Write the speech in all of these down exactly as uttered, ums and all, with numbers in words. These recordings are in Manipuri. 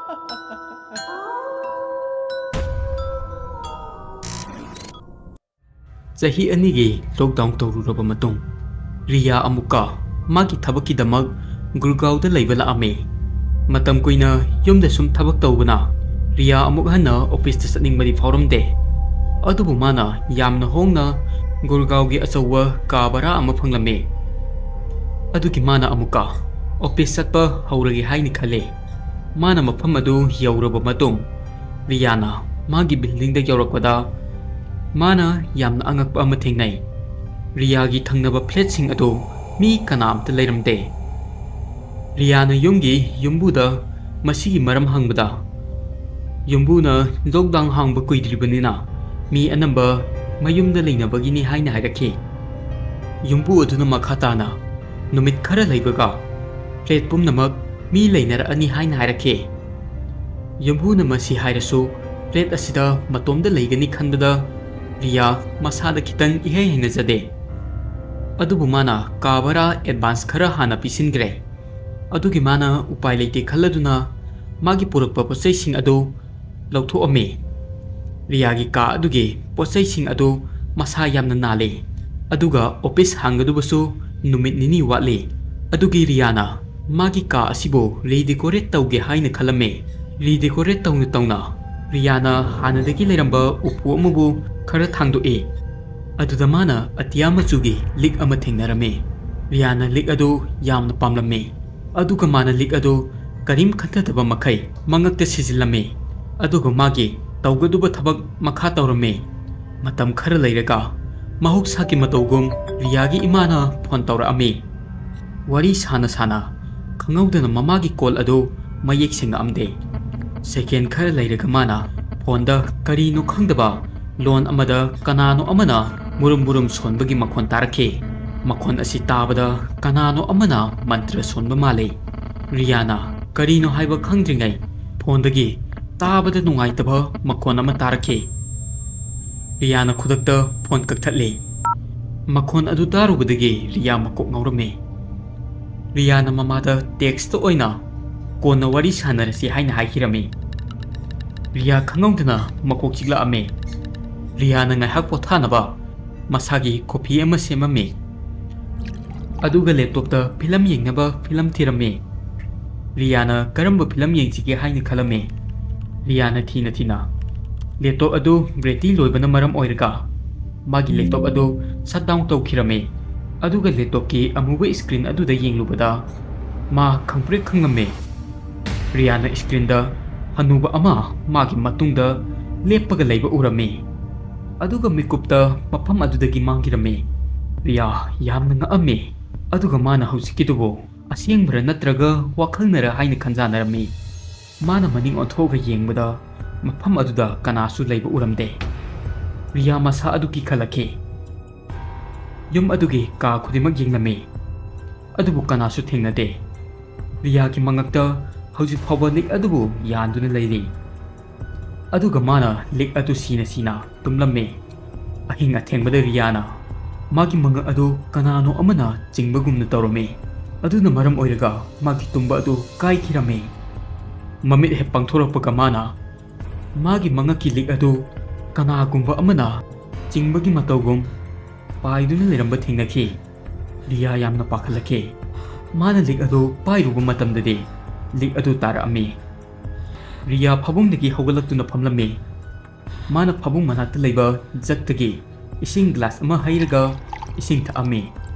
ꯆꯍꯤ ꯑꯅꯤꯒꯤ ꯂꯣꯛꯗꯥꯎꯟ ꯇꯧꯔꯨꯔꯕ ꯃꯇꯨꯡ, ꯔꯤꯌꯥ ꯑꯃꯨꯛꯀ ꯃꯥꯒꯤ ꯊꯕꯛꯀꯤꯗꯃꯛ ꯒꯨꯔꯒꯥꯎꯗ ꯂꯩꯕ ꯂꯥꯛꯑꯝꯃꯤ꯫ ꯃꯇꯝ ꯀꯨꯏꯅ ꯌꯨꯝꯗ ꯁꯨꯝ ꯊꯕꯛ ꯇꯧꯕꯅ ꯔꯤꯌꯥ ꯑꯃꯨꯛ ꯍꯟꯅ ꯑꯣꯐꯤꯁꯇ ꯆꯠꯅꯤꯡꯕꯗꯤ ꯐꯥꯎꯔꯝꯗꯦ꯫ ꯑꯗꯨꯕꯨ ꯃꯥꯅ ꯌꯥꯝꯅ ꯍꯣꯡꯅ ꯒꯨꯔꯒꯥꯎꯒꯤ ꯑꯆꯧꯕ ꯀꯥ ꯚꯔꯥ ꯑꯃ ꯐꯪꯂꯝꯃꯤ꯫ ꯑꯗꯨꯒꯤ ꯃꯥꯅ ꯑꯃꯨꯛꯀ ꯑꯣꯐꯤꯁ ꯆꯠꯄ ꯍꯧꯔꯒꯦ ꯍꯥꯏꯅ ꯈꯜꯂꯤ꯫ ꯃꯥꯅ ꯃꯐꯝ ꯑꯗꯨ ꯌꯧꯔꯕ ꯃꯇꯨꯡ, ꯔꯤꯌꯥꯅ ꯃꯥꯒꯤ ꯕꯤꯜꯗꯤꯡꯗ ꯌꯧꯔꯛꯄꯗ, ꯃꯥꯅ ꯌꯥꯝꯅ ꯑꯉꯛꯄ ꯑꯃ ꯊꯦꯡꯅꯩ꯫ ꯔꯤꯌꯥꯒꯤ ꯊꯪꯅꯕ ꯐ꯭ꯂꯦꯠꯁꯤꯡ ꯑꯗꯨ ꯃꯤ ꯀꯅꯥꯝꯇ ꯂꯩꯔꯝꯗꯦ꯫ ꯔꯤꯌꯥꯅ ꯌꯨꯝꯒꯤ ꯌꯨꯝꯕꯨꯗ ꯃꯁꯤꯒꯤ ꯃꯔꯝ ꯍꯪꯕꯗ, ꯌꯨꯝꯕꯨꯅ ꯂꯣꯛꯗꯥꯎꯟ ꯍꯥꯡꯕ ꯀꯨꯏꯗ꯭ꯔꯤꯕꯅꯤꯅ ꯃꯤ ꯑꯅꯝꯕ ꯃꯌꯨꯝꯗ ꯂꯩꯅꯕꯒꯤꯅꯤ ꯍꯥꯏꯅ ꯍꯥꯏꯔꯛꯈꯤ꯫ ꯌꯨꯝꯕꯨ ꯑꯗꯨꯅ ꯃꯈꯥ ꯇꯥꯅ, ꯅꯨꯃꯤꯠ ꯈꯔ ꯂꯩꯕꯒ ꯐ꯭ꯂꯦꯠ ꯄꯨꯝꯅꯃꯛ ꯃꯤ ꯂꯩꯅꯔꯛꯑꯅꯤ ꯍꯥꯏꯅ ꯍꯥꯏꯔꯛꯈꯤ꯫ ꯌꯨꯝꯕꯨꯅ ꯃꯁꯤ ꯍꯥꯏꯔꯁꯨ, ꯐ꯭ꯂꯦꯠ ꯑꯁꯤꯗ ꯃꯇꯣꯝꯗ ꯂꯩꯒꯅꯤ ꯈꯟꯕꯗ ꯔꯤꯌꯥ ꯃꯁꯥꯗ ꯈꯤꯇꯪ ꯏꯍꯩ ꯍꯩꯅꯖꯗꯦ꯫ ꯑꯗꯨꯕꯨ ꯃꯥꯅ ꯀꯥ ꯚꯔꯥ ꯑꯦꯗꯚꯥꯟꯁ ꯈꯔ ꯍꯥꯟꯅ ꯄꯤꯁꯤꯟꯈ꯭ꯔꯦ꯫ ꯑꯗꯨꯒꯤ ꯃꯥꯅ ꯎꯄꯥꯏ ꯂꯩꯇꯦ ꯈꯜꯂꯗꯨꯅ ꯃꯥꯒꯤ ꯄꯨꯔꯛꯄ ꯄꯣꯠꯆꯩꯁꯤꯡ ꯑꯗꯨ ꯂꯧꯊꯣꯛꯑꯝꯃꯤ꯫ ꯔꯤꯌꯥꯒꯤ ꯀꯥ ꯑꯗꯨꯒꯤ ꯄꯣꯠꯆꯩꯁꯤꯡ ꯑꯗꯨ ꯃꯁꯥ ꯌꯥꯝꯅ ꯅꯥꯜꯂꯤ, ꯑꯗꯨꯒ ꯑꯣꯐꯤꯁ ꯍꯥꯡꯒꯗꯕꯁꯨ ꯅꯨꯃꯤꯠ ꯅꯤꯅꯤ ꯋꯥꯠꯂꯤ꯫ ꯑꯗꯨꯒꯤ ꯔꯤꯌꯥꯅ ꯃꯥꯒꯤ ꯀꯥ ꯑꯁꯤꯕꯨ ꯔꯤꯗꯦꯀꯣꯔꯦꯠ ꯇꯧꯒꯦ ꯍꯥꯏꯅ ꯈꯜꯂꯝꯃꯤ꯫ ꯔꯤꯗꯦꯀꯣꯔꯦꯠ ꯇꯧꯅ ꯇꯧꯅ ꯔꯤꯌꯥꯅ ꯍꯥꯟꯅꯗꯒꯤ ꯂꯩꯔꯝꯕ ꯎꯄꯨ ꯑꯃꯕꯨ ꯈꯔ ꯊꯥꯡꯗꯣꯛꯏ꯫ ꯑꯗꯨꯗ ꯃꯥꯅ ꯑꯇꯤꯌꯥ ꯃꯆꯨꯒꯤ ꯂꯤꯛ ꯑꯃ ꯊꯦꯡꯅꯔꯝꯃꯤ꯫ ꯔꯤꯌꯥꯅ ꯂꯤꯛ ꯑꯗꯨ ꯌꯥꯝꯅ ꯄꯥꯝꯂꯝꯃꯤ꯫ ꯑꯗꯨꯒ ꯃꯥꯅ ꯂꯤꯛ ꯑꯗꯨ ꯀꯔꯤꯝ ꯈꯟꯊꯗꯕ ꯃꯈꯩ ꯃꯉꯛꯇ ꯁꯤꯖꯤꯜꯂꯝꯃꯤ꯫ ꯑꯗꯨꯒ ꯃꯥꯒꯤ ꯇꯧꯒꯗꯕ ꯊꯕꯛ ꯃꯈꯥ ꯇꯧꯔꯝꯃꯤ꯫ ꯃꯇꯝ ꯈꯔ ꯂꯩꯔꯒ ꯃꯍꯧꯁꯥꯒꯤ ꯃꯇꯧꯒꯨꯝ ꯔꯤꯌꯥꯒꯤ ꯏꯃꯥꯅ ꯐꯣꯟ ꯇꯧꯔꯛꯑꯝꯃꯤ꯫ ꯋꯥꯔꯤ ꯁꯥꯅ ꯁꯥꯅ ꯈꯪꯍꯧꯗꯅ ꯃꯃꯥꯒꯤ ꯀꯣꯜ ꯑꯗꯨ ꯃꯌꯦꯛ ꯁꯦꯡꯉꯛꯑꯝꯗꯦ꯫ ꯁꯦꯀꯦꯟ ꯈꯔ ꯂꯩꯔꯒ ꯃꯥꯅ ꯐꯣꯟꯗ ꯀꯔꯤꯅꯣ ꯈꯪꯗꯕ ꯂꯣꯟ ꯑꯃꯗ ꯀꯅꯥꯅꯣ ꯑꯃꯅ ꯃꯨꯔꯨꯝ ꯃꯨꯔꯨꯝ ꯁꯣꯟꯕꯒꯤ ꯃꯈꯣꯟ ꯇꯥꯔꯛꯈꯤ꯫ ꯃꯈꯣꯟ ꯑꯁꯤ ꯇꯥꯕꯗ ꯀꯅꯥꯅꯣ ꯑꯃꯅ ꯃꯟꯇ꯭ꯔ ꯁꯣꯟꯕ ꯃꯥꯜꯂꯤ꯫ ꯔꯤꯌꯥꯅ ꯀꯔꯤꯅꯣ ꯍꯥꯏꯕ ꯈꯪꯗ꯭ꯔꯤꯉꯩ ꯐꯣꯟꯗꯒꯤ ꯇꯥꯕꯗ ꯅꯨꯡꯉꯥꯏꯇꯕ ꯃꯈꯣꯟ ꯑꯃ ꯇꯥꯔꯛꯈꯤ꯫ ꯔꯤꯌꯥꯅ ꯈꯨꯗꯛꯇ ꯐꯣꯟ ꯀꯛꯊꯠꯂꯤ꯫ ꯃꯈꯣꯟ ꯑꯗꯨ ꯇꯥꯔꯨꯕꯗꯒꯤ ꯔꯤꯌꯥ ꯃꯀꯣꯛ ꯉꯥꯎꯔꯝꯃꯤ꯫ ꯔꯤꯌꯥꯅ ꯃꯃꯥꯗ ꯇꯦꯛꯁꯇ ꯑꯣꯏꯅ ꯀꯣꯟꯅ ꯋꯥꯔꯤ ꯁꯥꯟꯅꯔꯁꯤ ꯍꯥꯏꯅ ꯍꯥꯏꯈꯤꯔꯝꯃꯤ꯫ ꯔꯤꯌꯥ ꯈꯪꯍꯧꯗꯅ ꯃꯀꯣꯛ ꯆꯤꯛꯂꯛꯑꯝꯃꯤ꯫ ꯔꯤꯌꯥꯅ ꯉꯥꯏꯍꯥꯛ ꯄꯣꯊꯥꯅꯕ ꯃꯁꯥꯒꯤ ꯀꯣꯐꯤ ꯑꯃ ꯁꯦꯝꯃꯝꯃꯤ꯫ ꯑꯗꯨꯒ ꯂꯦꯞꯇꯣꯞꯇ ꯐꯤꯂꯝ ꯌꯦꯡꯅꯕ ꯐꯤꯂꯝ ꯊꯤꯔꯝꯃꯤ꯫ ꯔꯤꯌꯥꯅ ꯀꯔꯝꯕ ꯐꯤꯂꯝ ꯌꯦꯡꯁꯤꯒꯦ ꯍꯥꯏꯅ ꯈꯜꯂꯝꯃꯤ꯫ ꯔꯤꯌꯥꯅ ꯊꯤꯅ ꯊꯤꯅ ꯂꯦꯞꯇꯣꯞ ꯑꯗꯨ ꯕꯦꯇ꯭ꯔꯤ ꯂꯣꯏꯕꯅ ꯃꯔꯝ ꯑꯣꯏꯔꯒ ꯃꯥꯒꯤ ꯂꯦꯞꯇꯣꯞ ꯑꯗꯨ ꯁꯠ ꯗꯥꯎꯟ ꯇꯧꯈꯤꯔꯝꯃꯤ꯫ ꯑꯗꯨꯒ ꯂꯦꯞꯇꯣꯞꯀꯤ ꯑꯃꯨꯕ ꯁ꯭ꯀ꯭ꯔꯤꯟ ꯑꯗꯨꯗ ꯌꯦꯡꯂꯨꯕꯗ ꯃꯥ ꯈꯪꯄ꯭ꯔꯦꯛ ꯈꯪꯂꯝꯃꯤ꯫ ꯔꯤꯌꯥꯅ ꯁ꯭ꯀ꯭ꯔꯤꯟꯗ ꯍꯅꯨꯕ ꯑꯃ ꯃꯥꯒꯤ ꯃꯇꯨꯡꯗ ꯂꯦꯞꯄꯒ ꯂꯩꯕ ꯎꯔꯝꯃꯤ꯫ ꯑꯗꯨꯒ ꯃꯤꯀꯨꯞꯇ ꯃꯐꯝ ꯑꯗꯨꯗꯒꯤ ꯃꯥꯡꯈꯤꯔꯝꯃꯤ꯫ ꯔꯤꯌꯥ ꯌꯥꯝꯅ ꯉꯛꯑꯝꯃꯤ꯫ ꯑꯗꯨꯒ ꯃꯥꯅ ꯍꯧꯖꯤꯛꯀꯤꯗꯨꯕꯨ ꯑꯁꯦꯡꯕꯔ ꯅꯠꯇ꯭ꯔꯒ ꯋꯥꯈꯜꯅꯔ ꯍꯥꯏꯅ ꯈꯟꯖꯥꯟꯅꯔꯝꯃꯤ꯫ ꯃꯥꯅ ꯃꯅꯤꯡ ꯑꯣꯟꯊꯣꯛꯑꯒ ꯌꯦꯡꯕꯗ ꯃꯐꯝ ꯑꯗꯨꯗ ꯀꯅꯥꯁꯨ ꯂꯩꯕ ꯎꯔꯝꯗꯦ꯫ ꯔꯤꯌꯥ ꯃꯁꯥ ꯑꯗꯨ ꯀꯤꯈꯠꯂꯛꯈꯤ꯫ ꯌꯨꯝ ꯑꯗꯨꯒꯤ ꯀꯥ ꯈꯨꯗꯤꯡꯃꯛ ꯌꯦꯡꯂꯝꯃꯤ, ꯑꯗꯨꯕꯨ ꯀꯅꯥꯁꯨ ꯊꯦꯡꯅꯗꯦ꯫ ꯔꯤꯌꯥꯒꯤ ꯃꯉꯛꯇ ꯍꯧꯖꯤꯛ ꯐꯥꯎꯕ ꯂꯤꯛ ꯑꯗꯨꯕꯨ ꯌꯥꯟꯗꯨꯅ ꯂꯩꯔꯤ꯫ ꯑꯗꯨꯒ ꯃꯥꯅ ꯂꯤꯛ ꯑꯗꯨ ꯁꯤꯅ ꯁꯤꯅ ꯇꯨꯝꯂꯝꯃꯤ꯫ ꯑꯍꯤꯡ ꯑꯊꯦꯡꯕꯗ ꯔꯤꯌꯥꯅ ꯃꯥꯒꯤ ꯃꯉꯛ ꯑꯗꯨ ꯀꯅꯥꯅꯣ ꯑꯃꯅ ꯆꯤꯡꯕꯒꯨꯝꯅ ꯇꯧꯔꯝꯃꯤ꯫ ꯑꯗꯨꯅ ꯃꯔꯝ ꯑꯣꯏꯔꯒ ꯃꯥꯒꯤ ꯇꯨꯝꯕ ꯑꯗꯨ ꯀꯥꯏꯈꯤꯔꯝꯃꯤ꯫ ꯃꯃꯤꯠ ꯍꯦꯛ ꯄꯥꯡꯊꯣꯔꯛꯄꯒ ꯃꯥꯅ ꯃꯥꯒꯤ ꯃꯉꯛꯀꯤ ꯂꯤꯛ ꯑꯗꯨ ꯀꯅꯥꯒꯨꯝꯕ ꯑꯃꯅ ꯆꯤꯡꯕꯒꯤ ꯃꯇꯧꯒꯨꯝ ꯄꯥꯏꯗꯨꯅ ꯂꯩꯔꯝꯕ ꯊꯦꯡꯅꯈꯤ꯫ ꯔꯤꯌꯥ ꯌꯥꯝꯅ ꯄꯥꯈꯠꯂꯛꯈꯤ꯫ ꯃꯥꯅ ꯂꯤꯛ ꯑꯗꯨ ꯄꯥꯏꯔꯨꯕ ꯃꯇꯝꯗꯗꯤ ꯂꯤꯛ ꯑꯗꯨ ꯇꯥꯔꯛꯑꯝꯃꯤ꯫ ꯔꯤꯌꯥ ꯐꯃꯨꯡꯗꯒꯤ ꯍꯧꯒꯠꯂꯛꯇꯨꯅ ꯐꯝꯂꯝꯃꯤ꯫ ꯃꯥꯅ ꯐꯃꯨꯡ ꯃꯅꯥꯛꯇ ꯂꯩꯕ ꯖꯛꯇꯒꯤ ꯏꯁꯤꯡ ꯒ꯭ꯂꯥꯁ ꯑꯃ ꯍꯩꯔꯒ ꯏꯁꯤꯡ ꯊꯛꯑꯝꯃꯤ꯫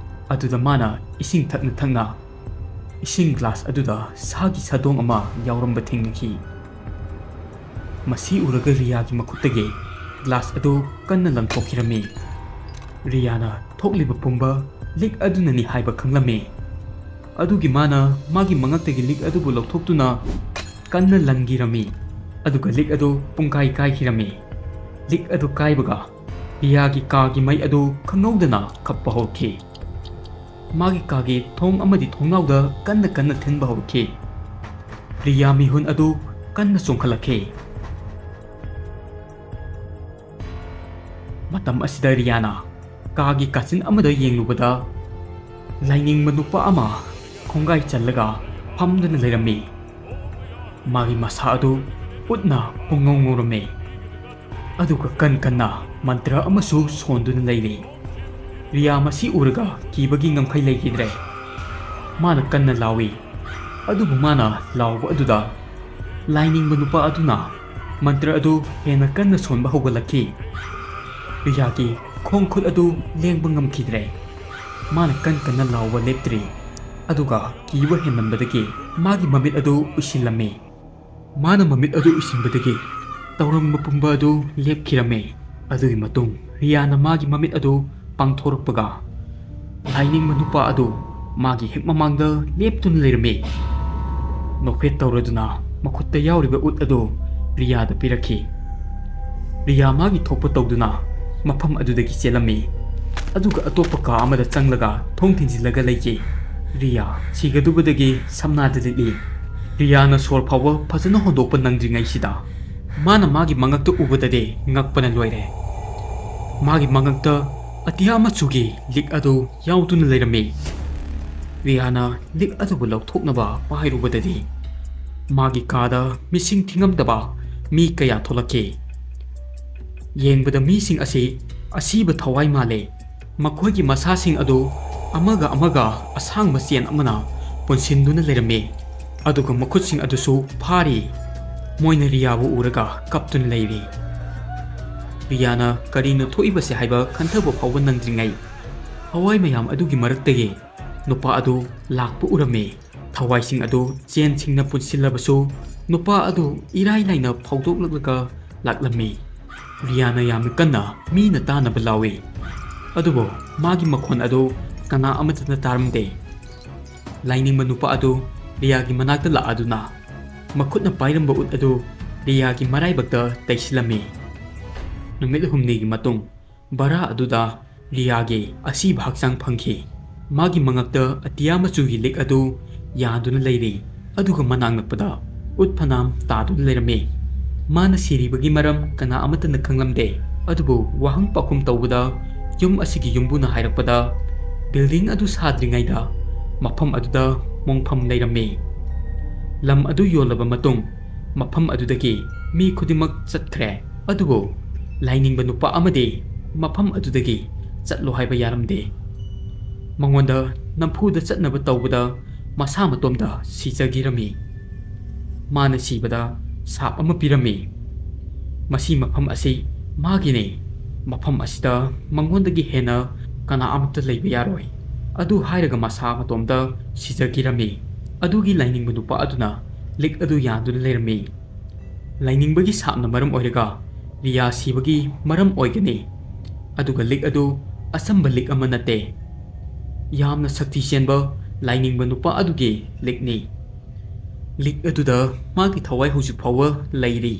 ꯑꯗꯨꯗ ꯃꯥꯅ ꯏꯁꯤꯡ ꯊꯛꯅ ꯊꯛꯅ ꯏꯁꯤꯡ ꯒ꯭ꯂꯥꯁ ꯑꯗꯨꯗ ꯁꯥꯒꯤ ꯁꯥꯗꯣꯡ ꯑꯃ ꯌꯥꯎꯔꯝꯕ ꯊꯦꯡꯅꯈꯤ꯫ ꯃꯁꯤ ꯎꯔꯒ ꯔꯤꯌꯥꯒꯤ ꯃꯈꯨꯠꯇꯒꯤ ꯒ꯭ꯂꯥꯁ ꯑꯗꯨ ꯀꯟꯅ ꯂꯪꯊꯣꯛꯈꯤꯔꯝꯃꯤ꯫ ꯔꯤꯌꯥꯅ ꯊꯣꯛꯂꯤꯕ ꯄꯨꯝꯕ ꯂꯤꯛ ꯑꯗꯨꯅꯅꯤ ꯍꯥꯏꯕ ꯈꯪꯂꯝꯃꯤ꯫ ꯑꯗꯨꯒꯤ ꯃꯥꯅ ꯃꯥꯒꯤ ꯃꯉꯛꯇꯒꯤ ꯂꯤꯛ ꯑꯗꯨꯕꯨ ꯂꯧꯊꯣꯛꯇꯨꯅ ꯀꯟꯅ ꯂꯪꯈꯤꯔꯝꯃꯤ꯫ ꯑꯗꯨꯒ ꯂꯤꯛ ꯑꯗꯨ ꯄꯨꯡꯀꯥꯏ ꯀꯥꯏꯈꯤꯔꯝꯃꯤ꯫ ꯂꯤꯛ ꯑꯗꯨ ꯀꯥꯏꯕꯒ ꯔꯤꯌꯥꯒꯤ ꯀꯥꯒꯤ ꯃꯩ ꯑꯗꯨ ꯈꯪꯍꯧꯗꯅ ꯈꯞꯄ ꯍꯧꯔꯛꯈꯤ꯫ ꯃꯥꯒꯤ ꯀꯥꯒꯤ ꯊꯣꯡ ꯑꯃꯗꯤ ꯊꯣꯡꯅꯥꯎꯗ ꯀꯟꯅ ꯀꯟꯅ ꯊꯤꯟꯕ ꯍꯧꯔꯛꯈꯤ꯫ ꯔꯤꯌꯥ ꯃꯤꯍꯨꯟ ꯑꯗꯨ ꯀꯟꯅ ꯆꯣꯡꯈꯠꯂꯛꯈꯤ꯫ ꯃꯇꯝ ꯑꯁꯤꯗ ꯔꯤꯌꯥꯅ ꯀꯥꯒꯤ ꯀꯥꯆꯤꯟ ꯑꯃꯗ ꯌꯦꯡꯂꯨꯕꯗ ꯂꯥꯏꯅꯤꯡꯕ ꯅꯨꯄꯥ ꯑꯃ ꯈꯣꯡꯒꯥꯏ ꯆꯜꯂꯒ ꯐꯝꯗꯨꯅ ꯂꯩꯔꯝꯃꯤ꯫ ꯃꯥꯒꯤ ꯃꯁꯥ ꯑꯗꯨ ꯎꯠꯅ ꯄꯨꯡꯉꯧ ꯉꯧꯔꯝꯃꯤ꯫ ꯑꯗꯨꯒ ꯀꯟ ꯀꯟꯅ ꯃꯟꯇ꯭ꯔ ꯑꯃꯁꯨ ꯁꯣꯟꯗꯨꯅ ꯂꯩꯔꯤ꯫ ꯔꯤꯌꯥ ꯃꯁꯤ ꯎꯔꯒ ꯀꯤꯕꯒꯤ ꯉꯝꯈꯩ ꯂꯩꯈꯤꯗ꯭ꯔꯦ꯫ ꯃꯥꯅ ꯀꯟꯅ ꯂꯥꯎꯏ꯫ ꯑꯗꯨꯕꯨ ꯃꯥꯅ ꯂꯥꯎꯕ ꯑꯗꯨꯗ ꯂꯥꯏꯅꯤꯡꯕ ꯅꯨꯄꯥ ꯑꯗꯨꯅ ꯃꯟꯇ꯭ꯔ ꯑꯗꯨ ꯍꯦꯟꯅ ꯀꯟꯅ ꯁꯣꯟꯕ ꯍꯧꯒꯠꯂꯛꯈꯤ꯫ ꯔꯤꯌꯥꯒꯤ ꯈꯣꯡ ꯈꯨꯠ ꯑꯗꯨ ꯂꯦꯡꯕ ꯉꯝꯈꯤꯗ꯭ꯔꯦ꯫ ꯃꯥꯅ ꯀꯟ ꯀꯟꯅ ꯂꯥꯎꯕ ꯂꯦꯞꯇ꯭ꯔꯤ꯫ ꯑꯗꯨꯒ ꯀꯤꯕ ꯍꯦꯟꯃꯟꯕꯗꯒꯤ ꯃꯥꯒꯤ ꯃꯃꯤꯠ ꯑꯗꯨ ꯎꯏꯁꯤꯜꯂꯝꯃꯤ꯫ ꯃꯥꯅ ꯃꯃꯤꯠ ꯑꯗꯨ ꯎꯏꯁꯤꯟꯕꯗꯒꯤ ꯇꯧꯔꯝꯕ ꯄꯨꯝꯕ ꯑꯗꯨ ꯂꯦꯞꯈꯤꯔꯝꯃꯤ꯫ ꯑꯗꯨꯒꯤ ꯃꯇꯨꯡ ꯔꯤꯌꯥꯅ ꯃꯥꯒꯤ ꯃꯃꯤꯠ ꯑꯗꯨ ꯄꯥꯡꯊꯣꯔꯛꯄꯒ ꯂꯥꯏꯅꯤꯡꯕ ꯅꯨꯄꯥ ꯑꯗꯨ ꯃꯥꯒꯤ ꯍꯦꯛ ꯃꯃꯥꯡꯗ ꯂꯦꯞꯇꯨꯅ ꯂꯩꯔꯝꯃꯤ꯫ ꯅꯣꯛꯐꯦꯠ ꯇꯧꯔꯗꯨꯅ ꯃꯈꯨꯠꯇ ꯌꯥꯎꯔꯤꯕ ꯎꯠ ꯑꯗꯨ ꯔꯤꯌꯥꯗ ꯄꯤꯔꯛꯈꯤ꯫ ꯔꯤꯌꯥ ꯃꯥꯒꯤ ꯊꯣꯛꯄ ꯇꯧꯗꯨꯅ ꯃꯐꯝ ꯑꯗꯨꯗꯒꯤ ꯆꯦꯜꯂꯝꯃꯤ꯫ ꯑꯗꯨꯒ ꯑꯇꯣꯞꯄ ꯀꯥ ꯑꯃꯗ ꯆꯪꯂꯒ ꯊꯣꯡ ꯊꯤꯡꯖꯤꯜꯂꯒ ꯂꯩꯈꯤ꯫ ꯔꯤꯌꯥ ꯁꯤꯒꯗꯧꯕꯗꯒꯤ ꯁꯝꯅꯥꯗ ꯂꯤꯠꯂꯤ꯫ ꯔꯤꯌꯥꯅ ꯁꯣꯔ ꯐꯥꯎꯕ ꯐꯖꯅ ꯍꯣꯟꯗꯣꯛꯄ ꯅꯪꯗ꯭ꯔꯤꯉꯩꯁꯤꯗ ꯃꯥꯅ ꯃꯥꯒꯤ ꯃꯉꯛꯇ ꯎꯕꯗꯗꯤ ꯉꯛꯄꯅ ꯂꯣꯏꯔꯦ꯫ ꯃꯥꯒꯤ ꯃꯉꯛꯇ ꯑꯇꯤꯌꯥ ꯃꯆꯨꯒꯤ ꯂꯤꯛ ꯑꯗꯨ ꯌꯥꯎꯗꯨꯅ ꯂꯩꯔꯝꯃꯤ꯫ ꯔꯤꯌꯥꯅ ꯂꯤꯛ ꯑꯗꯨꯕꯨ ꯂꯧꯊꯣꯛꯅꯕ ꯄꯥꯏꯔꯨꯕꯗꯗꯤ ꯃꯥꯒꯤ ꯀꯥꯗ ꯃꯤꯁꯤꯡ ꯊꯤꯉꯝꯗꯕ ꯃꯤ ꯀꯌꯥ ꯊꯣꯛꯂꯛꯈꯤ꯫ ꯌꯦꯡꯕꯗ ꯃꯤꯁꯤꯡ ꯑꯁꯤ ꯑꯁꯤꯕ ꯊꯋꯥꯏ ꯃꯥꯜꯂꯦ꯫ ꯃꯈꯣꯏꯒꯤ ꯃꯁꯥꯁꯤꯡ ꯑꯗꯨ ꯑꯃꯒ ꯑꯃꯒ ꯑꯁꯥꯡꯕ ꯆꯦꯟ ꯑꯃꯅ ꯄꯨꯟꯁꯤꯟꯗꯨꯅ ꯂꯩꯔꯝꯃꯤ꯫ ꯑꯗꯨꯒ ꯃꯈꯨꯠꯁꯤꯡ ꯑꯗꯨꯁꯨ ꯐꯥꯔꯤ꯫ ꯃꯣꯏꯅ ꯔꯤꯌꯥꯕꯨ ꯎꯔꯒ ꯀꯞꯇꯨꯅ ꯂꯩꯔꯤ꯫ ꯔꯤꯌꯥꯅ ꯀꯔꯤꯅꯣ ꯊꯣꯛꯏꯕꯁꯦ ꯍꯥꯏꯕ ꯈꯟꯊꯕ ꯐꯥꯎꯕ ꯅꯪꯗ꯭ꯔꯤꯉꯩ ꯊꯋꯥꯏ ꯃꯌꯥꯝ ꯑꯗꯨꯒꯤ ꯃꯔꯛꯇꯒꯤ ꯅꯨꯄꯥ ꯑꯗꯨ ꯂꯥꯛꯄ ꯎꯔꯝꯃꯤ꯫ ꯊꯋꯥꯏꯁꯤꯡ ꯑꯗꯨ ꯆꯦꯟꯁꯤꯡꯅ ꯄꯨꯟꯁꯤꯜꯂꯕꯁꯨ ꯅꯨꯄꯥ ꯑꯗꯨ ꯏꯔꯥꯏ ꯂꯥꯏꯅ ꯐꯥꯎꯗꯣꯛꯂꯛꯂꯒ ꯂꯥꯛꯂꯝꯃꯤ꯫ ꯔꯤꯌꯥꯅ ꯌꯥꯝꯅ ꯀꯟꯅ ꯃꯤꯅ ꯇꯥꯅꯕ ꯂꯥꯎꯏ꯫ ꯑꯗꯨꯕꯨ ꯃꯥꯒꯤ ꯃꯈꯣꯟ ꯑꯗꯨ ꯀꯅꯥ ꯑꯃꯠꯇꯅ ꯇꯥꯔꯝꯗꯦ꯫ ꯂꯥꯏꯅꯤꯡꯕ ꯅꯨꯄꯥ ꯑꯗꯨ ꯔꯤꯌꯥꯒꯤ ꯃꯅꯥꯛꯇ ꯂꯥꯛꯑꯗꯨꯅ ꯃꯈꯨꯠꯅ ꯄꯥꯏꯔꯝꯕ ꯎꯠ ꯑꯗꯨ ꯔꯤꯌꯥꯒꯤ ꯃꯔꯥꯏꯕꯛꯇ ꯇꯩꯁꯤꯜꯂꯝꯃꯤ꯫ ꯅꯨꯃꯤꯠ ꯍꯨꯝꯅꯤꯒꯤ ꯃꯇꯨꯡ ꯚꯔꯥ ꯑꯗꯨꯗ ꯔꯤꯌꯥꯒꯤ ꯑꯁꯤꯕ ꯍꯛꯆꯥꯡ ꯐꯪꯈꯤ꯫ ꯃꯥꯒꯤ ꯃꯉꯛꯇ ꯑꯇꯤꯌꯥ ꯃꯆꯨꯒꯤ ꯂꯤꯛ ꯑꯗꯨ ꯌꯥꯗꯨꯅ ꯂꯩꯔꯤ, ꯑꯗꯨꯒ ꯃꯅꯥꯛ ꯅꯛꯄꯗ ꯎꯠ ꯐꯅꯥꯝ ꯇꯥꯗꯨꯅ ꯂꯩꯔꯝꯃꯤ꯫ ꯃꯥꯅ ꯁꯤꯔꯤꯕꯒꯤ ꯃꯔꯝ ꯀꯅꯥ ꯑꯃꯠꯇꯅ ꯈꯪꯂꯝꯗꯦ, ꯑꯗꯨꯕꯨ ꯋꯥꯍꯪ ꯄꯥꯎꯈꯨꯝ ꯇꯧꯕꯗ ꯌꯨꯝ ꯑꯁꯤꯒꯤ ꯌꯨꯝꯕꯨꯅ ꯍꯥꯏꯔꯛꯄꯗ building ꯑꯗꯨ ꯁꯥꯗ꯭ꯔꯤꯉꯩꯗ ꯃꯐꯝ ꯑꯗꯨꯗ ꯃꯣꯡꯐꯝ ꯂꯩꯔꯝꯃꯤ꯫ ꯂꯝ ꯑꯗꯨ ꯌꯣꯜꯂꯕ ꯃꯇꯨꯡ, ꯃꯐꯝ ꯑꯗꯨꯗꯒꯤ ꯃꯤ ꯈꯨꯗꯤꯡꯃꯛ ꯆꯠꯈ꯭ꯔꯦ꯫ ꯑꯗꯨꯕꯨ ꯂꯥꯏꯅꯤꯡꯕ ꯅꯨꯄꯥ ꯑꯃꯗꯤ ꯃꯐꯝ ꯑꯗꯨꯗꯒꯤ ꯆꯠꯂꯣ ꯍꯥꯏꯕ ꯌꯥꯔꯝꯗꯦ꯫ ꯃꯉꯣꯟꯗ ꯅꯝꯐꯨꯗ ꯆꯠꯅꯕ ꯇꯧꯕꯗ ꯃꯁꯥ ꯃꯇꯣꯝꯗ ꯁꯤꯖꯈꯤꯔꯝꯃꯤ꯫ ꯃꯥꯅ ꯁꯤꯕꯗ ꯁꯥꯞ ꯑꯃ ꯄꯤꯔꯝꯃꯤ, "ꯃꯁꯤ ꯃꯐꯝ ꯑꯁꯤ ꯃꯥꯒꯤꯅꯤ꯫ ꯃꯐꯝ ꯑꯁꯤꯗ ꯃꯉꯣꯟꯗꯒꯤ ꯍꯦꯟꯅ ꯀꯅꯥ ꯑꯃꯠꯇ ꯂꯩꯕ ꯌꯥꯔꯣꯏ"꯫ ꯑꯗꯨ ꯍꯥꯏꯔꯒ ꯃꯁꯥ ꯃꯇꯣꯝꯇ ꯁꯤꯖꯈꯤꯔꯝꯃꯤ꯫ ꯑꯗꯨꯒꯤ ꯂꯥꯏꯅꯤꯡꯕ ꯅꯨꯄꯥ ꯑꯗꯨꯅ ꯂꯤꯛ ꯑꯗꯨ ꯌꯥꯟꯗꯨꯅ ꯂꯩꯔꯝꯃꯤ꯫ ꯂꯥꯏꯅꯤꯡꯕꯒꯤ ꯁꯥꯞꯅ ꯃꯔꯝ ꯑꯣꯏꯔꯒ ꯔꯤꯌꯥ ꯁꯤꯕꯒꯤ ꯃꯔꯝ ꯑꯣꯏꯒꯅꯤ꯫ ꯑꯗꯨꯒ ꯂꯤꯛ ꯑꯗꯨ ꯑꯆꯝꯕ ꯂꯤꯛ ꯑꯃ ꯅꯠꯇꯦ꯫ ꯌꯥꯝꯅ ꯁꯛꯇꯤ ꯆꯦꯟꯕ ꯂꯥꯏꯅꯤꯡꯕ ꯅꯨꯄꯥ ꯑꯗꯨꯒꯤ ꯂꯤꯛꯅꯤ꯫ ꯂꯤꯛ ꯑꯗꯨꯗ ꯃꯥꯒꯤ ꯊꯋꯥꯏ ꯍꯧꯖꯤꯛ ꯐꯥꯎꯕ ꯂꯩꯔꯤ꯫